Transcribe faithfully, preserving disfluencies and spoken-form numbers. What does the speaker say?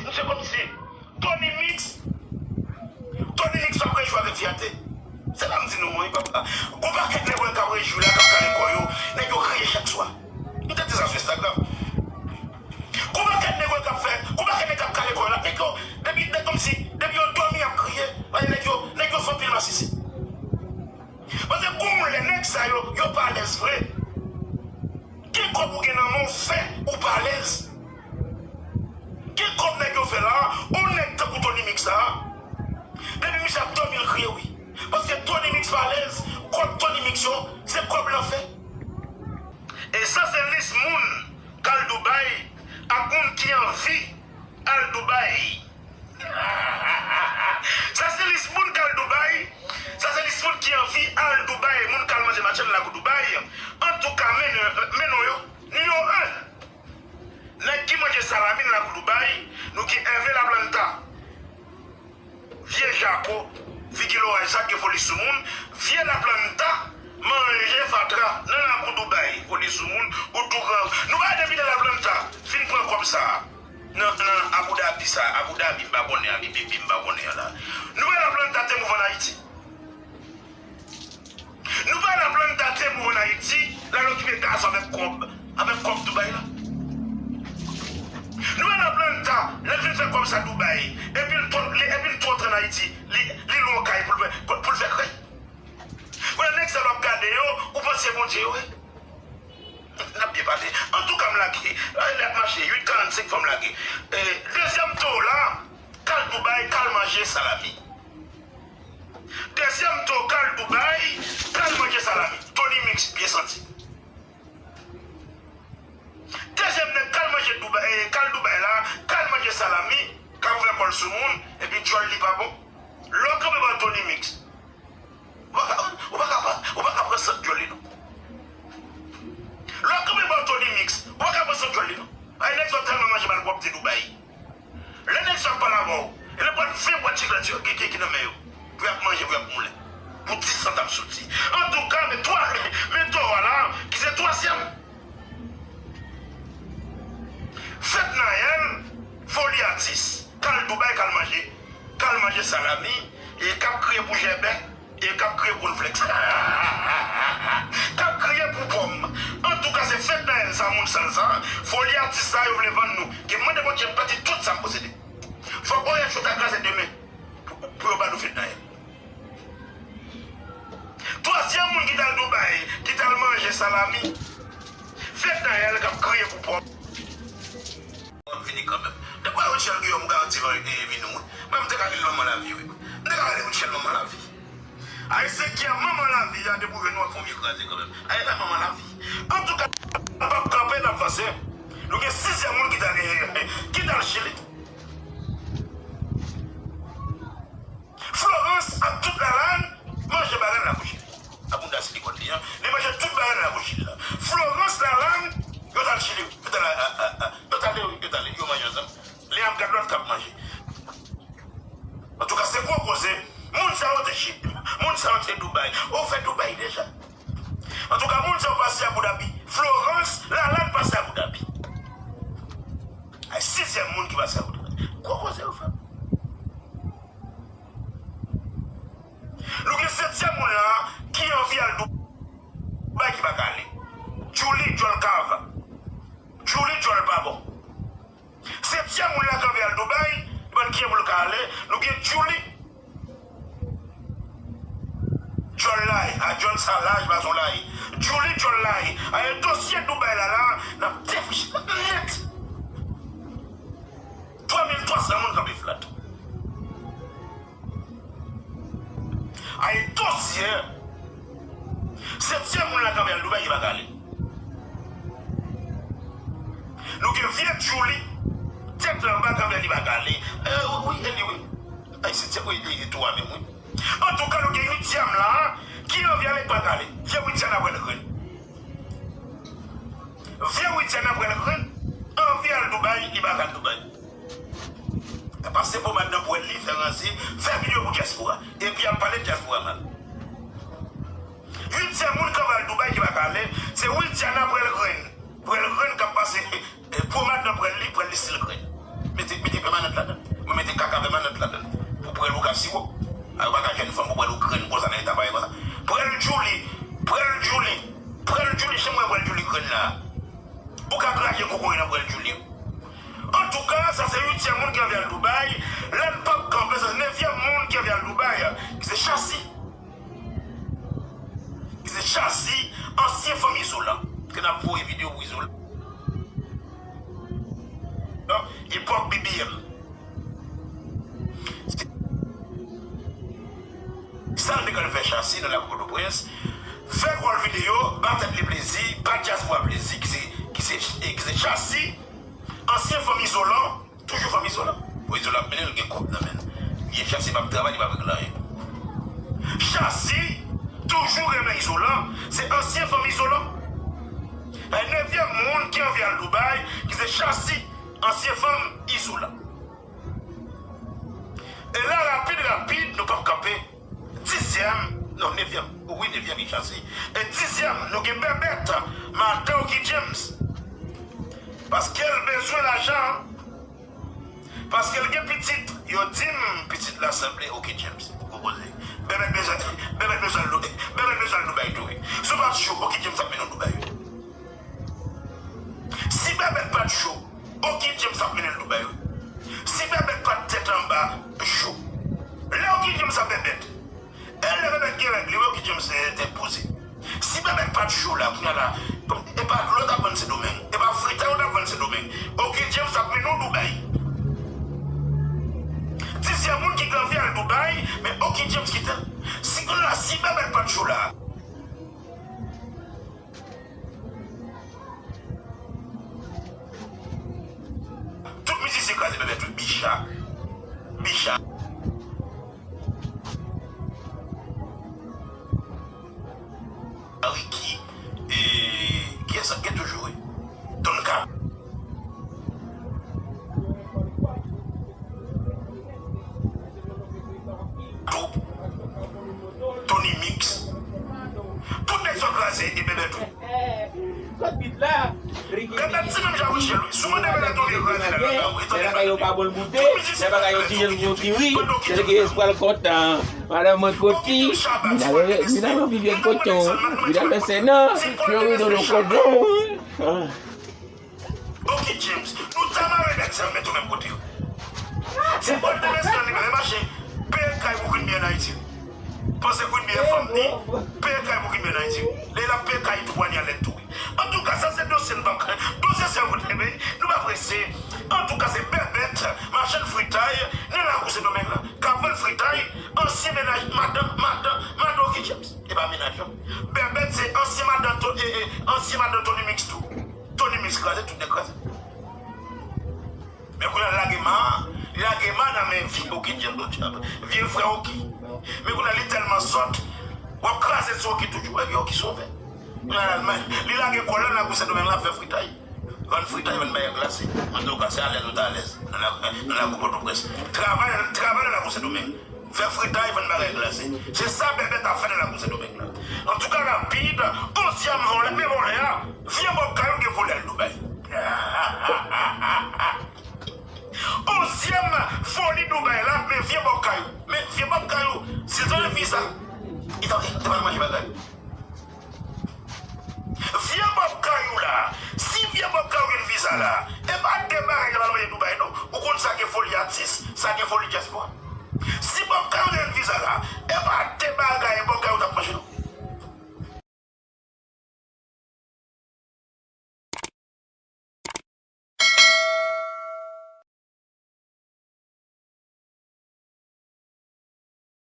Misye kòmsi Tony Mix. Tony Mix p ap rejwi avèk fyète. Se la m di nou, mwen, papa. Gon pakèt nèg wè k ap rejwi la, k ap kale kò yo. Nèg yo kriye chak swa. M te di sa sou Instagram. Gon pakèt nèg wè k ap fè, gon pakèt nèg k ap kale kò yo la. Nèg yo, depi, nèg kòmsi, depi yo dòmi, y ap kriye. Paske nèg yo, nèg yo fè anpil masisi. Paske gon lè nèg sa yo, yo pa alèz vre. Gen kòb ou gen nan men w fè, ou pa alèz. Gen kòb nèg yo fè la, yon nèg tankou Tony Mix la, depi misye ap dòmi l kriye wi. Paske Tony Mix pa alèz, kòb Tony Mix yo, se kòb lanfè. E sa se lis moun k al Dubai ak moun ki anvi al Dubai. Sa se lis moun k al Dubai. Sa se lis moun ki anvi al Dubai. Moun k al manje machann lakou Dubai. Antouka, men, men non yo. Nimewo en. Nèg ki manje salami nan lakou Dubai, nou gen Hervé Laplanta. Vye jako, figi loraj sa gen foli sou moun. Vye Laplanta manje fatra nan lakou Dubai, foli sou moun, ou tou gran. Nou pa depi lè Laplanta fin pran kòb sa a. Nan, nan Abu Dhabi sa, Abu Dhabi m pa konnen, Abibibi m pa konnen an la. Nou wè Laplanta te mouv ann Ayiti. Nou wè Laplanta te mouv ann Ayiti, l al okipe gason avèk kòb, avèk kòb Dubai la. Nou wè Laplanta, lè l fin fè kòb sa Dubai, epi l tou, li, epi l tou antre ann Ayiti, li, li lwe yon kay pou l fè, pou l fè krèy. Kounye a nèg sa w ap gade yo, ou panse Bondye yo ye? N ap byen pale. Antouka, m lage. Lè ap mache, uit karannsenk fò m lage. E, dezyèm towo la, k al Dubai, k al manje salami. Dezyèm towo, k al Dubai, k al manje salami. Tony Mix, byen santi. Dezyèm nèg k al manje Dubai, e, k al Dubai la, k al manje salami, k ap ouvè kò l sou moun, epi djòl li pa bon. Lè w kanpe bò Tony Mix, Ou pa ka, ou pa ka, ou pa ka pran sant djòl li non. Lè w kanpe bò Tony Mix, ou pa ka pran sant djòl li non. Ay, nèg sa yo tèlman manje malpwòpte Dubai. Lè nèg sa yo ap pale avè w, e nan pral ven bwat chiklèt yo ki, ki, ki nan men yo. Pou y ap manje, pou y ap moulen. Pou ti sant ap soti. Antouka, men twa, men towo a la, ki se twazyèm. Fèt Nayèl, foli atis, k al Dubai, k al manje, k al manje salami, e k ap kriye pou jèbè, e k ap kriye konflèks. K ap kriye pou pòm. Antouka, se fèt Nayèl sa, moun sal sa, foli atis sa, yo vle vann nou. Ke m mande Bondye m pèdi tout sa m posede. Fòk O H yo ta kraze demen pou, pou yo ba nou fèt Nayèl. Twazyèm moun ki t al Dubai, ki t al manje salami, fèt Nayèl k ap kriye pou pòm. Pòm vini kanmenm. Dapre Rutshelle Guillaume, m garanti van e vini wi. Mwen, m te ka rele manman lavi wi. M te ka rele Rutshelle manman lavi. Ayisyen ki a manman lavi a, depi w jwenn nou ap fè yon vye kraze kanmenm. Ayisyen manman lavi. Antouka, n p ap kanpe, n ap vanse. Nou gen sizyèm moun ki t al, ki t al Chili. Florence ak tout Lalane manje bagay nan lakou Chili. Ak bounda silikòn li an, li manje tout bagay nan lakou Chili la. Florence, Lalane, yo t al Chili, yo t al, a, a, a, yo t ale, yo t ale, yo manje ansanm. Li ap gad lòt k ap manje. Antouka, se gwo koze. Moun sa yo te Chili, moun sa yo te Dubai. Ou fè Dubai deja. Antouka, moun sa yo pase Abu Dhabi. Florence, Lalane pase Abu Dhabi. Ay, sizyèm moun ki pase Abu Dhabi. Gwo koze yo fè. Nou gen setyèm moun la ki anvi al Dubai ki pa ka ale. Djouly djòl kava. Djouly djòl pa bon. Setyèm moun la ki anvi al Dubai, li pa t gen pou l ka ale. Nou gen Djouly djòl laj, a djòl sa laj pa son laj. Djouly djòl laj. A e dosye Dubai la la, n ap defriche nèt. Twa mil twa san moun kanpe flat. Ay dosye. Setyèm moun la kanpe al Dubai ki pa ka ale. Nou gen vye Djouly, tèt anba kanpe li pa ka ale. E, wi, e li wi. Ay setyèm wi, li tou a menm wi. Antouka, nou gen uityèm la, ki anvi ale ki pa ka ale. Vye Widiana pral grenn. Vye Widiana pral grenn, anvi al Dubai, li pa ka al Dubai. Pase pomad nan pwèl li, fè ranse, fè videyo pou dyaspora. Epi ap pale dyaspora mal. Uityèm moun k anvi al Dubai ki pa ka ale, se Widiana pral grenn. Pral grenn k ap pase, e, pomad nan pwèl li, pwèl li still grenn. mete, mete pèmanant ladan. Mwen mete kaka pèmanant ladan. Pou pran l ou ka siwo. A, yo pa ka jwenn fanm pou pran l ou grenn konsa nan eta parèy konsa. Pran l Djouly, pran l Djouly, pran l Djouly, jan mwen pran l Djouly grenn la. Ou ka krache kokoye nan pran l Djouly. Antouka, sa se uityèm moun ki anvi al Dubai. La n p ap kanpe, sa se nevyèm moun ki anvi al Dubai, ki se Chasi. Ki se Chasi, ansyen fanm Izolan. Ke n ap voye videyo pou Izolan. Epòk B B M. Sa l te konn fè Chasi nan lakou Pòtoprens, fè kò l videyo, ba tèt li plezi, ba dyaspora plezi, ki se, ki se, ki se Chasi, ansyen fanm Izolan, toujou fanm Izolan. Pou Izolan ap mennen l, gen kòb nan men l. Vye Chasi p ap travay, li p ap regle anyen. Chasi toujou renmen Izolan, se ansyen fanm Izolan. E nevyèm moun ki anvi al Dubai, ki se Chasi, ansyen fanm Izolan. E la, rapid, rapid, nou p ap kanpe. Dizyèm, non, nevyèm, wi, nevyèm ki Chasi. E dizyèm, nou gen Bèbèt, madan Oky James. Paske l bezwen lajan. Paske l gen pitit. Yo di m pitit la sanble Oky James. Ou konprann? Bèbèt bezwen, Bèbèt bezwen l Dubai. Bèbèt bezwen l Dubai tou, wi. Si w pa t cho, Oky James ap mennen w Dubai, wi. Si Bèbèt pa t cho, Oky James ap mennen l Dubai, wi. Si Bèbèt pa t tèt anba cho, lè Oky James ap Bèbèt, e lè Bèbèt gen règ li, wi, Oky James te, te poze. Si Bèbèt pa t cho la, kounye a la, e pa dlo t ap vann Sendomeng, e pa fritay yo t ap vann Sendomeng. Oky James ap mennen w Dubai. Dizyèm moun ki gen anvi al Dubai, men Oky James kite l. Si kounye a la, si Bèbèt pa t cho la, Tout mizisyen kraze Bèbèt wi, Bicha. Bicha. Ricky, e, kiyès ankò toujou, wi? Tonka. Tou. Tony Mix. Tout nèg sa yo kraze e Bèbèt tou. Kot bit la? Bèbèt se menm jan Michel, wi. Si w mande Bèbèt, ou vin kraze nan lòt la, wi. Lè bagay yo pa bon l goute, lè bagay yo ti jan l bon ki ri, se li ki espwa l kontan. Madanm mwen kot ki? Vidal, Vidal anvi vye koton. Vidal fè sènan. Floride nou koton. Oky James, nou ta mare nèg sa yo met yo menm kote yo. Ti bòl de mesye li menm mache peye kay pou Queen Bee ann Ayiti. Panse Queen Bee e fanm ni, peye kay pou Queen Bee ann Ayiti. Lè l ap peye kay tou pwanyalèt tou wi. Antouka, sa se dosye n p ap, dosye sa yo pou te, nou pa prese. Antouka, se Bèbèt, machann fritay, nan lakou Sendomeng lan, k ap vann fritay, ansyen mennaj, madan, madan, madan Oky James. E pa mennaj, non. Bèbèt se ansyen madan To-, e, e, ansyen madan Tony Mix tou. Tony Mix kraze, tout nèg kraze. Men kounye a l lage ma, li lage ma nan men vye Oky James, vye frè Oky. Men kounye a li tèlman sòt, w ap kraze sou Oky toujou, epi Oky sove. Kounye a l al, li lage kò l nan lakou Sendomeng la fè fritay. Vann fritay, vann bagay glase. Antouka, se alèz ou ta alèz nan la, nan lakou Pòtoprens. Travay, travay nan lakou Sendomeng. Fè fritay, vann bagay glase. Se sa Bèbèt ap fè nan lakou Sendomeng lan. Antouka, rapid, onzyèm vòlè, men vòlè a, vye Bòb Kayou gen vòlè al Dubai. Onzyèm foli Dubai la, men vye Bòb Kayou. Men vye Bòb Kayou, si l te gen viza, li ta, li ta pral manje bagay. Vye Bòb Kayou la, si vye Bòb Kayou gen viza la, e pa de bagay li pral manje Dubai non. Ou konn sa gen foli atis, sa gen foli dyaspora.